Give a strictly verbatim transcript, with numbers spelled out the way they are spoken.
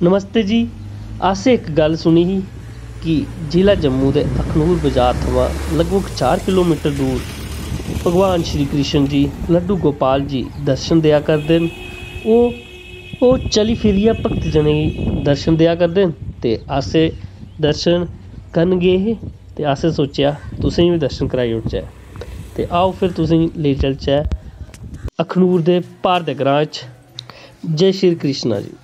नमस्ते जी। असें इक गल्ल सुनी ही कि जिला जम्मू दे अखनूर बाजार थमां लगभग चार किलोमीटर दूर भगवान श्री कृष्ण जी लड्डू गोपाल जी दर्शन देआ करदे न। ओह् ओह् चली फिरियै भक्तजनें गी दर्शन देआ करदे न ते असें दर्शन करन गे हे ते असें सोचेआ तुसें गी बी दर्शन कराई ओड़चै। ते आओ फिर तुसें गी लेई चलचै अखनूर दे प्हाड़ दे ग्रांऽ च। जय श्री कृष्णा जी।